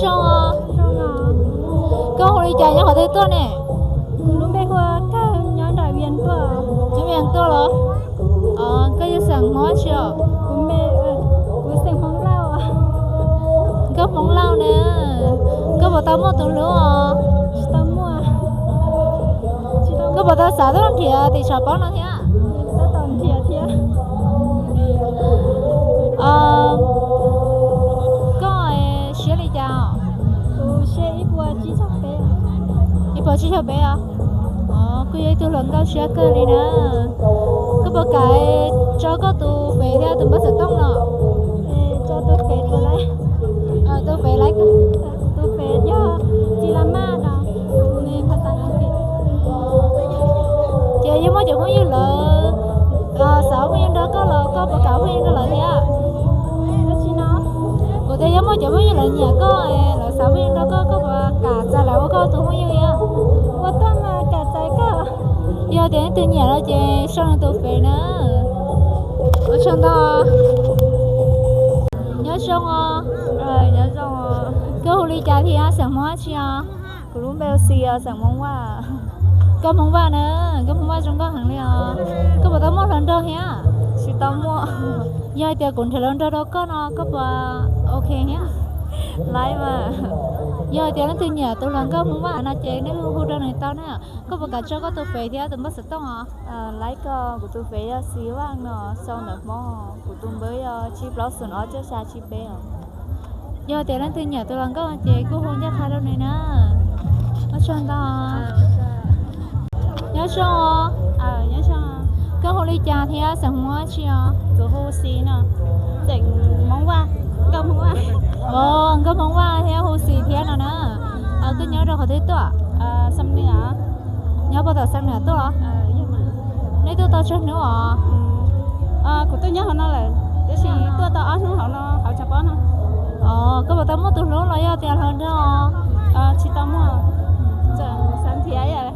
Zoo os. Koj hu li cas, nyob qhov twg tuaj ne? Kuv lub npe hu ua Kawg, nyob nram Vias tuaj. Nyob Vias tuaj los? Koj yog xeem Hmoob tsi os? Kuv xeem Hmoob Lauj. Koj Hmoob Lauj na. Koj puas tau muaj tus hlub os? Tsis tau muaj. Koj puas tau xav tuaj nrhiav tim tshav pob no thiab? Koj siab li cas? Ib puas tsib caug peb os. Kuj yog ib tug hluas nkauj siab kawg li na. Koj puas kam tso koj tus Fev thiab tus npawb xov tooj los? Tus Fev, tus Fev yog Txiv Las Maj no. Ces yog muaj cov phooj ywg lawv xav ua phooj ywg nrog koj los koj puas kam ua phooj ywg nrog lawv thiab? Kuv tias yog muaj cov phooj ywg lawv nyiam koj, lawv xav ua phooj ywg nrog koj, koj puas kam txais lawv ua koj tus phooj ywg thiab? Ua tuaj mas, kam txais kawg. Yog tias leej twg nyiam no ces sau nws tus Fev na. Ua tsaug ntau. Nyob zoo os. Koj hu li cas thiab, xeem Hmoob dab tsi os? Kuv lub npe hu Xis, xeem Hmoob Vaj. Koj Hmoob Vaj na, koj Hmoob Vaj zoo nkauj heev li os. Koj puas tau muaj hluas nraug thiab? Tsis tau muaj. Yog hais tias kuv nrhiav hluas nraug rau koj no koj puas ok thiab? Laib mas. Yog hais tias leej twg nyiam tus hluas nkauj Hmoob Vaj no ces nej hu hu rau nws tau na. Koj puas kam tso koj tus Fev thiab tus npawb xov tooj os? Laib ko, kuv tus Fev yog Xis Vaj no, sau ntawv Hmoob, kuv tus npawb yog tsib plaub xoom ob cuaj xya tsib peb os. Yog tias leej twg nyiam tus hluas nkauj ces kuj hu ncaj qha rau nws na. Ua tsaug ntau. Nyob zoo os. Koj hu li cas thiab xeem Hmoob dab tsi os? Kuv hu Xis no, xeem Hmoob Vaj, nkauj Hmoob Vaj. Nkauj Hmoob Vaj thiab hu Xis thiab no na. Koj nyob rau qhov twg tuaj? Nyob puag tom Xam Nwm tuaj los? Nej tuaj tau tsawg hnub os? Kuv tuaj nyob hauv no lawm, tiam sis tuaj tau ob hnub hauv no, hauv tshav pob no. Koj puas tau muaj tus hlub los yog tias hluas nraug? Tsis tau muaj. Xav nrhiav.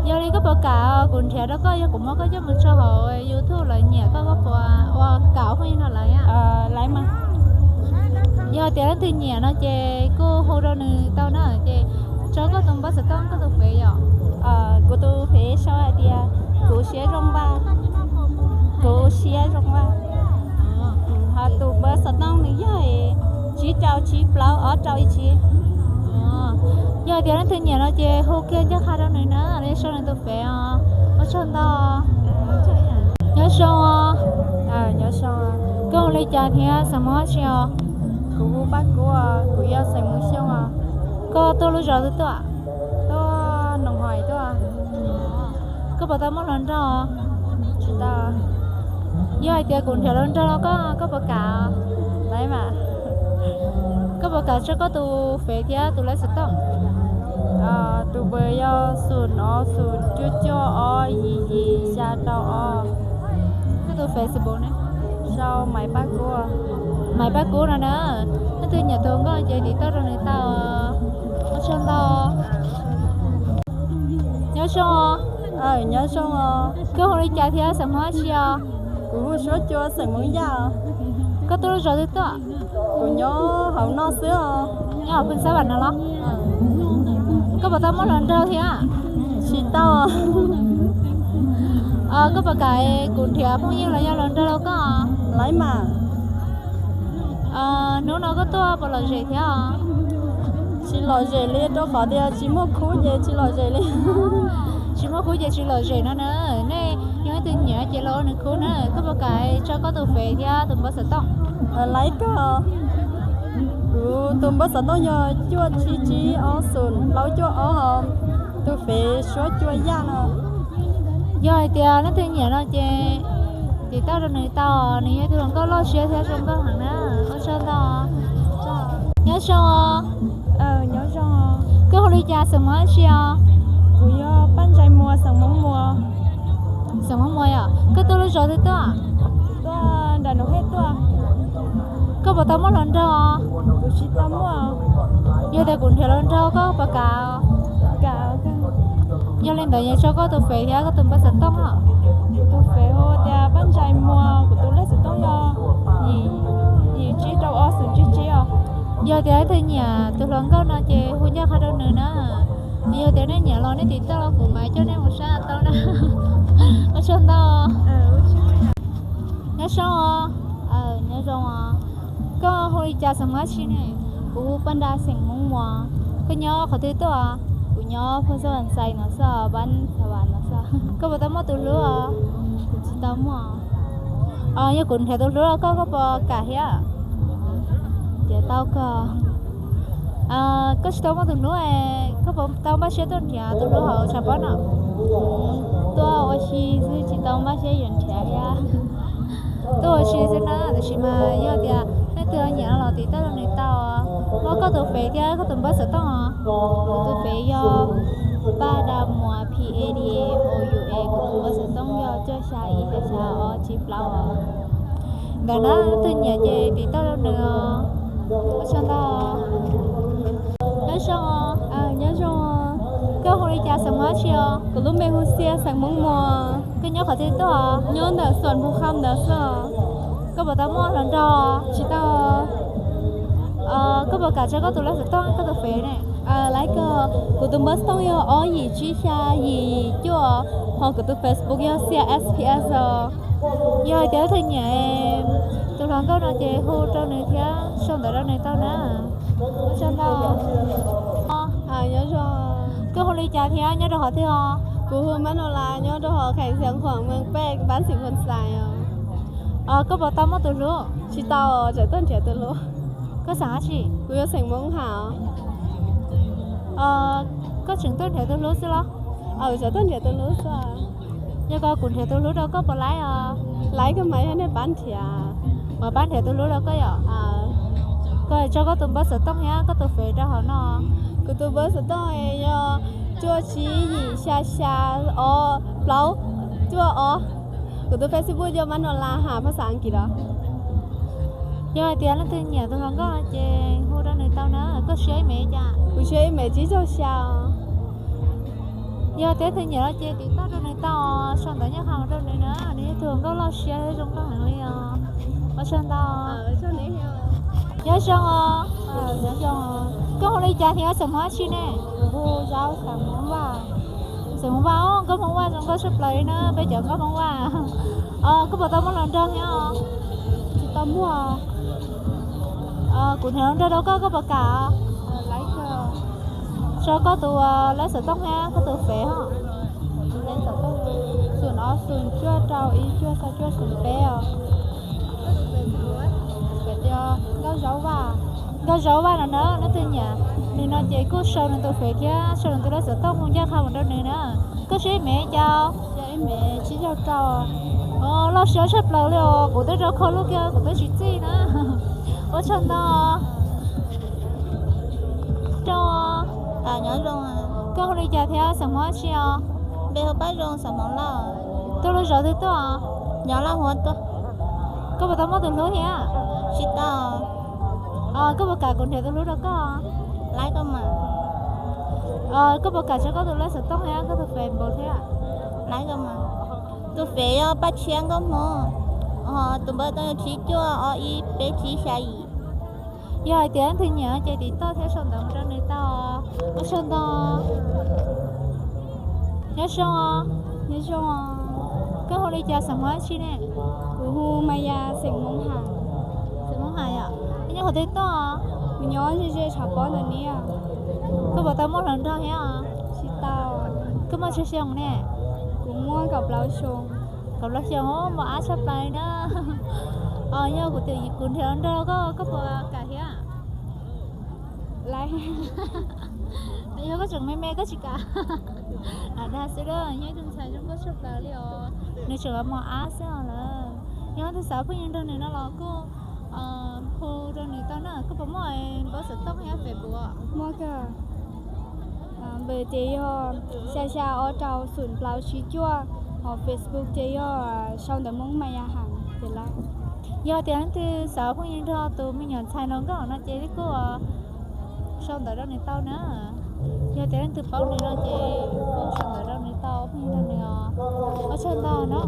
Yog li koj puas kam kuv nrhiav rau koj, yog kuv muab koj coj mus tso hauv YouTube lawv nyiam koj, koj puas ua kam ua phooj ywg nrog lawv? Yog tias leej twg nyiam no ces kuj hu rau nws tau na, ces tso koj tus npawb xov tooj, koj tus Fev yom? Kuv tus Fev sau hais tias Kuv Siab Zoo Vaj. Kuv Siab Zoo Vaj. Ho tus npawb xov tooj nws yog tsib rau tsib plaub ob rau ib tsib. Yog tias leej twg nyiam no ces hu kiag ncaj qha rau nws na, los sau nws tus Fev os. Ua tsaug ntau. Nyob zoo os. Koj hu li cas thiab xeem Hmoob dab tsi os? Kuv hu Paj Kub, kuv yog xeem Mus Xyooj os. Koj tuaj lub zos twg tuaj? Tuaj Noom Hais tuaj. Koj puas tau muaj hluas nraug? Tsis tau. Yog hais tias kuv nrhiav hluas nraug rau koj, koj puas kam? Laib mas. Koj puas kam tso koj tus Fev thiab tus npawb xov tooj? Tus Fev yog xoom ob xoom cuaj cuaj ob yim yim xya rau ob. Koj tus Facebook ne? Sau Maiv Paj Kub. Maiv Paj Kub no na. Leej twg nyiam tus nkauj ces tiv tauj rau nws tau. Ua tsaug ntau. Nyob zoo. Nyob zoo. Koj hu li cas thiab xeem Hmoob dab tsi os? Kuv hu Suav Cua, xeem Hmoob Yaj. Koj tuaj lub zos twg tuaj? Kuv nyob hauv no xwb os. Nyob hauv Phooj Xab Vam no los? Koj puas tau muaj hluas nraug thiab? Tsis tau. Koj puas kam kuv nrhiav phooj ywg los yog hluas nraug rau koj? Laib mas. Hnub no koj tuaj puas lom zem thiab? Tsis lom zem li, rau qhov tias tsis muaj khub ces tsis lom zem li. Tsis muaj khub ces tsis lom zem no na. Nej yog leej twg nyiam ces los ua nws khub na. Koj puas kam tso koj tus Fev thiab tus npawb xov tooj? Laib kawg. Kuv tus npawb xov tooj yog cuaj tsib tsib ob xoom plaub cuaj ob, ho tus Fev Suav Cua Yaj no. Yog hais tias leej twg nyiam no ces tiv tauj rau nws tau, nws yog ib tug hluas nkauj loj siab thiab zoo nkauj heev na. Ua tsaug ntau. Nyob zoo. Nyob zoo. Koj hu li cas, xeem Hmoob dab tsi os? Kuv yog Paj Ntsais Muas, xeem Hmoob Muas. Xeem Hmoob Muas yom. Koj tuaj lub zos twg tuaj? Tuaj nram Nus Hej tuaj. Koj puas tau muaj hluas nraug? Kuv tsis tau muaj. Yog tias kuv nrhiav hluas nraug koj puas kam? Kam. Yog li ntawd yuav tso koj tus Fev thiab koj tus npawb xov tooj os. Kuv tus Fev hu tias Paj Ntsais Muas, kuv tus lej xov tooj yog yim tsib rau ob xoom tsib tsib os. Yog tias leej twg nyiam tus hluas nkauj no ces hu ncaj qha rau nws na. Yog tias nej nyiam los nej tiv tauj los kuv mam coj nej mus saib tau na. Ua tsaug ntau. Nyob zoo os. Nyob zoo os. Koj hu li cas xeem Hmoob dab tsi ne? Kuv hu Paj Nra xeem Hmoob Muas. Koj nyob qhov twg tuaj? Kuv nyob Phoos Xab Vas Xais no xwb, Pab Xab Vas no xwb. Koj puas tau muaj tus hlub os? Kuv tsis tau muaj. Yog kuv nrhiav tus hlub rau koj, koj puas kam thiab? Nrhiav tau kawg. Koj tsis tau muaj tus hlub, koj puas tau npaj siab tuaj nrhiav tus hlub hauv tshav pob no? Tuaj ua si xwb tsis tau npaj siab yuav nrhiav thiab. Tuaj ua si xwb na, tab sis mas yog tias leej twg nyiam los tiv tauj rau nws tau. Muab koj tus fev thiab koj tus npawb xov tooj os. Kuv tus fev yog Paj Nra Muas, P A D A M O U A, kuv tus npawb xov tooj yog cuaj xya ib xya xya ob tsib plaub os. Ntawm no leej twg nyiam ces tiv tauj rau nws os. Ua tsaug ntau. Nyob zoo. Nyob zoo. Koj hu li cas xeem Hmoob dab tsi os? Kuv lub npe hu Xia xeem Hmoob Muas. Koj nyob qhov twg tuaj? Nyob ntawm Xuam Phu Kham ntawd xwb. Koj puas tau muaj hluas nraug? Tsis tau. Koj puas kam tso koj tus laj xov tooj koj tus fev ne? Laiv koj, kuv tus npawb xov tooj yog ob yim tsib xya yim yim cuaj, ho kuv tus Facebook yog Xia S P S os. Yog hais tias leej twg nyiam tus hluas nkauj no ces hu rau nws thiab sau ntawv rau nws tau na. Ua tsaug ntau. Koj hu li cas thiab nyob rau qhov twg os? Kuv hu Mab Nau Las nyob rau hauv Kheem Xeev Khuam Mees Pej, Pab Xim Phoos Xais os. Koj puas tau muaj tus hlub? Tsis tau, tseem tuaj nrhiav tus hlub. Koj xeem dab tsi? Kuv yog xeem Hmoob Ham. Koj tseem tuaj nrhiav tus hlub xwb los? Tseem tuaj nrhiav tus hlub xwb. Yog koj, kuv nrhiav tus hlub rau koj puas laib os? Laib kawg mas, yog nej pab nrhiav. Mas pab nrhiav tus hlub rau koj yom? Koj tso koj tus npawb xov tooj thiab koj tus fev rau hauv no. Kuv tus npawb xov tooj yog cuaj tsib yim xya xya ob plaub cuaj ob. Kuv tus Facebook yog Mab Nau Las Ham, phas xas Askiv los. Yog hais tias leej twg nyiam tus hluas nkauj no ces hu rau nws tau na. Koj siab ib mev cas? Kuv siab ib mev tsib caug xya. Yog tias leej twg nyiam no ces tiv tauj rau nws tau, sau ntawv ncaj qha mus rau nws na. Nws yog tus hluas nkauj loj siab zoo nkauj heev li os. Ua tsaug ntau. Nyob zoo os. Koj hu li cas thiab xeem Hmoob dab tsi ne? Kuv hu Zaub xeem Hmoob Vaj. Xeem Hmoob Vaj, nkauj Hmoob Vaj zoo nkauj tshaj plaws li na, peb cov nkauj Hmoob Vaj. Koj puas tau muaj hluas nraug thiab? Tsis tau muaj. Kuv nrhiav hluas nraug rau koj, koj puas kam? Tso koj tus lab xov tooj thiab koj tus fev os. Xum ob xum cuaj rau ib cuaj xya cuaj xum peb os. Nkauj Zaub Vaj. Nkauj Zaub Vaj no na, leej twg nyiam nws no ces kuj sau nws tus fev thiab sau nws tus lab xov tooj mus ncaj qha mus rau nws na. Koj siab ib mev cas? Siab ib mev tsib caug rau. Loj siab tshaj plaws li os, kuv twb rau kho lub kiag kuv twb tsis txij na. Ua tsaug ntau. Rau. Nyob zoo. Koj hu li cas thiab xeem Hmoob dab tsi os? Npe hu Paj Zoo xeem Hmoob Lauj. Tuaj lub zos twg tuaj? Nyob Lauj Huab tuaj. Koj puas tau muaj tus hlub thiab? Tsis tau. Koj puas kam kuv nrhiav tus hlub rau koj? Laib koj mas. Koj puas kam tso koj tus lab xov tooj thiab koj tus fev npaum thiab? Laib koj mas. Tus fev yog Paj Tshiab Nkauj Hmoob, ho tus npawb xov tooj yog tsib cuaj ob ib peb tsib xya yim. Yog hais tias leej twg nyiam ces tiv tauj thiab sau ntawv mus rau nws tau. Ua tsaug ntau. Nyob zoo. Nyob zoo. Koj hu li cas xeem Hmoob dab tsi ne? Kuv hu Maya xeem Hmoob Ham. Xeem Hmoob Ham yom. Koj nyob qhov twg tuaj? Kuv nyob ze ze tshav pob ntawm niaj. Koj puas tau muaj hluas nraug thiab? Tsis tau. Koj muaj tsawg xyoo ne? Kuv muaj kaum plaub xyoo. Kaum plaub xyoo, mos ab tshaj plaws na. Yog kuv tias kuv nrhiav hluas nraug koj, koj puas kam thiab? Laib. Yog koj tseem me me koj tsis kam. Lam dag xwb, nyob ib tug ntxhais zoo nkauj tshaj plaws li os. Nws tseem mos ab xwb os lawm. Yog leej twg xav phooj ywg nrog nws no los kuj hu rau nws tau na. Koj puas muaj npawb xov tooj thiab Facebook? Muaj kawg. Npawb ces yog xya xya ob rau xum plaub tsib cuaj, ho Facebook ces yog sau ntawv Hmoob Maya Ham ces lawm. Yog tias leej twg xav phooj ywg nrog tus me nyuam ntxhais hluas nkauj no ces kuj sau ntawv rau nws tau na. Yog tias leej twg paub nws no ces kuj sau ntawv rau nws tau phooj ywg nrog nws os. Ua tsaug ntau na.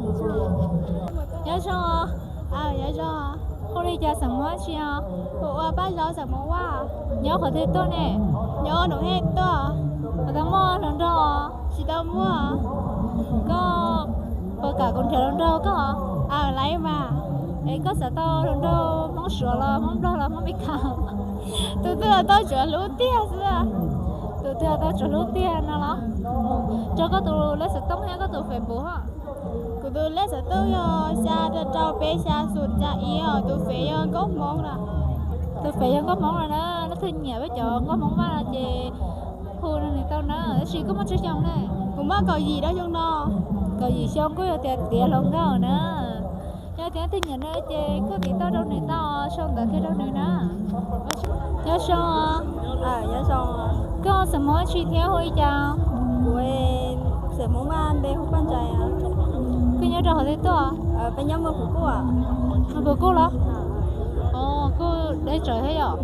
Nyob zoo. Nyob zoo. Hu li cas xeem Hmoob tsi os? Kuv ua Paj Zaub xeem Hmoob Vaj. Nyob qhov twg tuaj ne? Nyob Nus Hej tuaj. Puas tau muaj hluas nraug? Tsis tau muaj. Koj puas kam kuv nrhiav hluas nraug koj? Aw, laiv mas. Es koj xav tau hluas nraug Hmoob Suav los Hmoob Nplog los Hmoob Meskas? Tus twg los tau, tsuav hlub tiag xwb. Tus twg los tau, tsuav hlub tiag no los? Tso koj tus lej xov tooj thiab koj tus Facebook os. Kuv tus lej xov tooj yog xya rau peb xya xoom xya ib os, tus fev yog Nkauj Hmoob na. Tus fev yog Nkauj Hmoob no na, leej twg nyiam peb cov Nkauj Hmoob Vaj no ces hu rau nws tau na. Tab sis koj muaj tsawg xyoo ne? Kuv muaj kaum yim rau xyoo no. Kaum yim xyoo kuj yog tias tiav hluas nkauj na. Yog tias leej twg nyiam no ces koj tiv tauj rau nws tau, sau ntawv kiag rau nws na. Nyob zoo. Koj xeem Hmoob tsi thiab hu li cas? Kuv xeem Hmoob Vaj, npe hu Paj Ntsais. Koj nyob rau qhov twg tuaj? Peb nyob Muas Phuv Kuj. Muas Phuv Kuj los? Kuj deb tsawv thiab yom.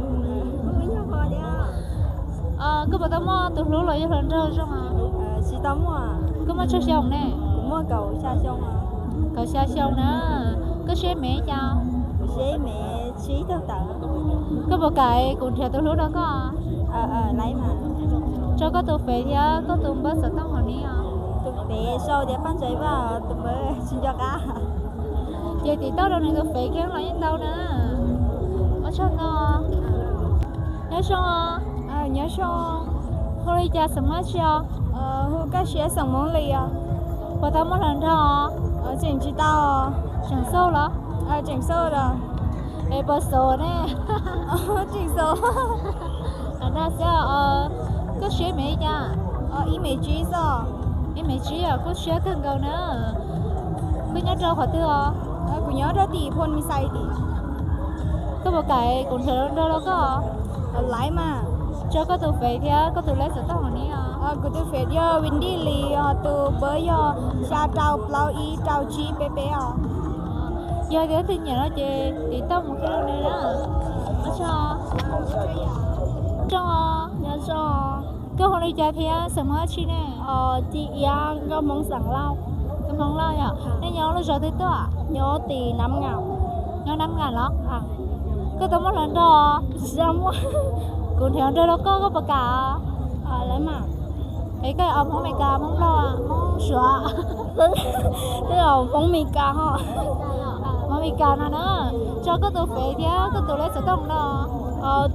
Koj puas tau muaj tus hlub los yog hluas nraug zoo? Tsis tau muaj. Koj muaj tsawg xyoo ne? Kuv muaj kaum xya xyoo. Kaum xya xyoo na. Koj siab me li cas? Siab me, tsib caug tawm. Koj puas kam kuv nrhiav tus hlub rau koj? Laiv mas. Tso koj tus fev thiab koj tus npawb xov tooj hauv ni os. Tus fev sau tias Paj Ntsais Vaj, tus npawb tsis nco qab. Ces tiv tauj rau nws tus fev kiag los yeej tau na. Ua tsaug ntau. Nyob zoo. Nyob zoo. Hu li cas xeem Hmoob tsi os? Hu Kaj Siab xeem Hmoob Lis os. Puas tau muaj hluas nraug? Tseem tsis tau. Tseem xauj los? Tseem xauj los. Es puas xov ne? Tseem xov. Dag xwb. Koj siab me li cas? Ib mev tsib xwb. Ib mev tsib os, kuj siab kawg nkaus na. Koj nyob rau qhov twg os? Kuv nyob rau tim Phoo Mis Xais tim. Koj puas kam kuv nrhiav hluas nraug rau koj? Laiv mas. Tso koj tus fev thiab koj tus lej xov tooj hauv ni os. Kuv tus fev yog Vin Dij Lis, ho tus npawb yog xya rau plaub ib rau tsib peb peb os. Yog tias leej twg nyiam no ces tiv tauj mus kiag rau nws na. Ua tsaug. Nyob zoo. Nyob zoo. Koj hu li cas thiab xeem Hmoob dab tsi ne? Ci Iab, nkauj Hmoob xeem Lauj. Nkauj Hmoob Lauj yom. Nej nyob lub zos twg tuaj? Nyob tim Nab Ngam. Nyob Nab Ngam los? Koj tau muaj hluas nraug? Tsis tau muaj. Kuv nrhiav hluas nraug rau koj, koj puas kam? Laiv mas. Es koj yog Hmoob Amelikas, Hmoob Nplog, Hmoob Suav? Twb yog Hmoob Amelikas ho. Hmoob Amelikas no na. Tso koj tus fev thiab koj tus lej xov tooj no.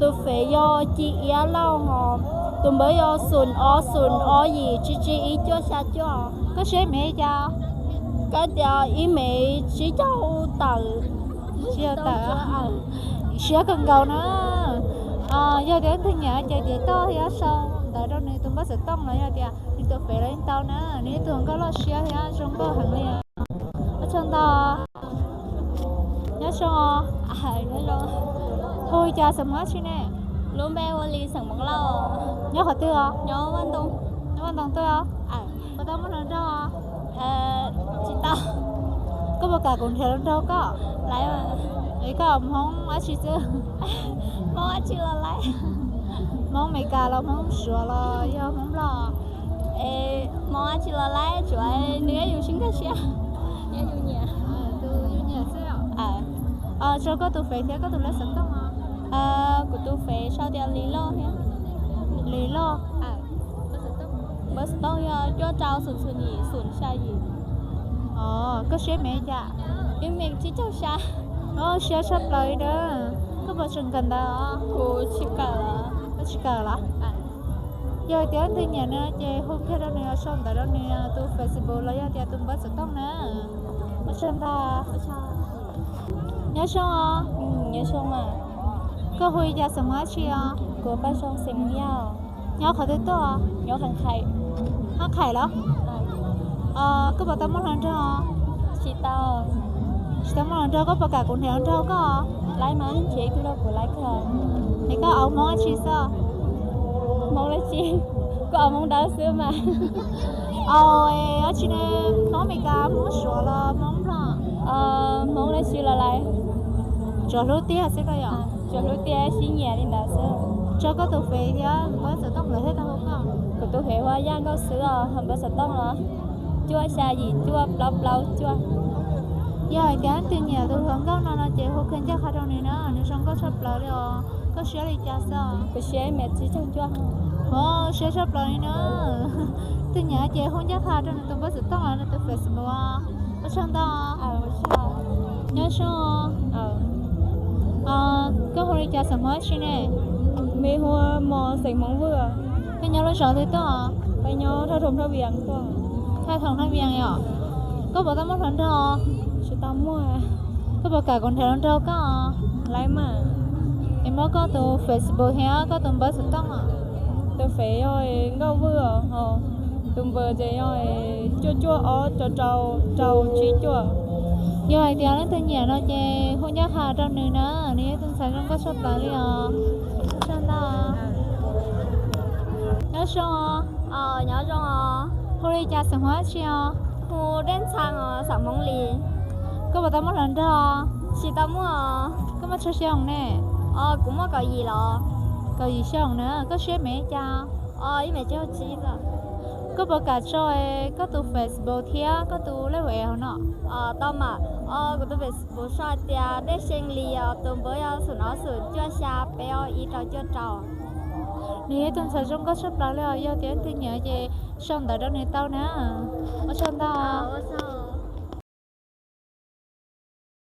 Tus fev yog Ci Iab Lauj ho, tus npawb yog xoom ob xoom ob yim tsib tsib ib cuaj xya cuaj. Koj siab mev li cas? Koj tias ib mev tsib caug tawm. Tsib caug tawm. Siab kawg nkaus na. Yog tias leej twg nyiam ces tiv tauj thiab sau ntawv rau nws tus npawb xov tooj los yog tias nws tus fev los yeej tau na. Nws yog tus hluas nkauj loj siab thiab zoo nkauj heev li. Ua tsaug ntau. Nyob zoo. Hu li cas, xeem Hmoob dab tsi ne? Lub npe hu li xeem Hmoob Lauj. Nyob qhov twg os? Nyob Vaj Ntoo. Nyob Vaj Ntoo tuaj os? Puas tau muaj hluas nraug? Tsis tau. Koj puas kam kuv nrhiav hluas nraug koj? Laiv. Es koj Hmoob dab tsi xwb? Hmoob dab tsi los laiv. Hmoob Amelikas los Hmoob Suav los yog Hmoob Nplog? Hmoob dab tsi los laiv, tsuav nws yog yus sib nkag siab, yog yus nyiam. Tus yus nyiam xwb. Tso koj tus fev thiab koj tus lej xov tooj os. Kuv tus fev sau tias Lis Lauj thiab. Lis Lauj. Npawb xov tooj yog cuaj rau xoom xoom yim xoom xya yim. Koj siab mev li cas? Ib mev tsib caug xya. Siab tshaj plaws li na. Koj puas tseem kawm ntawv os? Kuv tsis kawm. Koj tsis kawm los? Yog tias leej twg nyiam no ces hu kiag rau nws, sau ntawv rau nws tus Facebook los yog tias tus npawb xov tooj na. Ua tsaug ntau. Nyob zoo. Nyob zoo. Koj hu li cas, xeem Hmoob dab tsi os? Kuv Paj Zoo, xeem Hmoob Yaj. Nyob qhov twg tuaj? Nyob Hab Qhais. Hab Qhais los? Koj puas tau muaj hluas nraug? Tsis tau. Tsis tau muaj hluas nraug, koj puas kam kuv nrhiav hluas nraug koj? Laiv mas, nrhiav ib tug rau kuv laiv kawg. Es koj aus Hmoob dab tsi xwb? Hmoob dab tsi? Kuv aus Hmoob Dawb xwb mas. Aus dab tsi ne? Hmoob Amelikas, Hmoob Suav los Hmoob Nplog? Hmoob dab tsi los laiv. Tsuas hlub tiag xwb koj yom? Tsuas hlub tiag, sib nyiam li ntawd xwb. Tso koj tus fev thiab npawb xov tooj ntawd thiab tau hu koj. Kuv tus fev hu ua Yaj Nkauj Xwb os, npawb xov tooj los cuaj xya yim cuaj plaub plaub cuaj. Yog hais tias leej twg nyiam tus hluas nkauj no no ces hu kiag ncaj qha rau nws na, nws zoo nkauj tshaj plaws li os. Koj siab li cas xwb? Kuv siab ib mev tsib caug cuaj. Hov, siab tshaj plaws li na. Leej twg nyiam ces hu ncaj qha rau nws tus npawb xov tooj los nws tus Facebook. Ua tsaug ntau. Nyob zoo. Koj hu li cas xeem Hmoob dab tsi ne? Me hu ua Mos xeem Hmoob Vwj. Koj nyob lub zos twg tuaj? Koj nyob Thaj Thoom Thaj Vias tuaj. Thaj Thoom Thaj Vias yom. Koj puas tau muaj hluas nraug? Tsis tau muaj. Koj puas kam kuv nrhiav hluas nraug koj? Laib mas. Es muab koj tus Facebook thiab koj tus npawb xov tooj. Tus Face yog Nkauj Vwj, tus npawb ces yog cuaj cuaj ob rau rau rau tsib cuaj. Yog hais tias leej twg nyiam no ces hu ncaj qha rau nws na, nws yog tus ntxhais zoo nkauj tshaj plaws li os. Ua tsaug ntau. Nyob zoo. Nyob zoo. Hu li cas xeem Hmoob dab tsi os? Hu Dej Ntxhee os, xeem Hmoob Lis. Koj puas tau muaj hluas nraug? Tsis tau muaj. Koj muaj tsawg xyoo ne? Kuv muaj kaum yim los. Kaum yim xyoo na, koj siab mev li cas? Ib mev tsib caug tsib. Koj puas kam tso koj tus Facebook thiab koj tus lej es hauv no? Tau mas. Kuv tus Facebook sau hais tias Dej Xee Lis os, tus npawb yog xum no xum cuaj xya peb ob ib rau cuaj rau. Nws yog tus ntxhais zoo nkauj tshaj plaws li os, yog tias leej twg nyiam ces sau ntawv rau nws tau na. Ua tsaug ntau.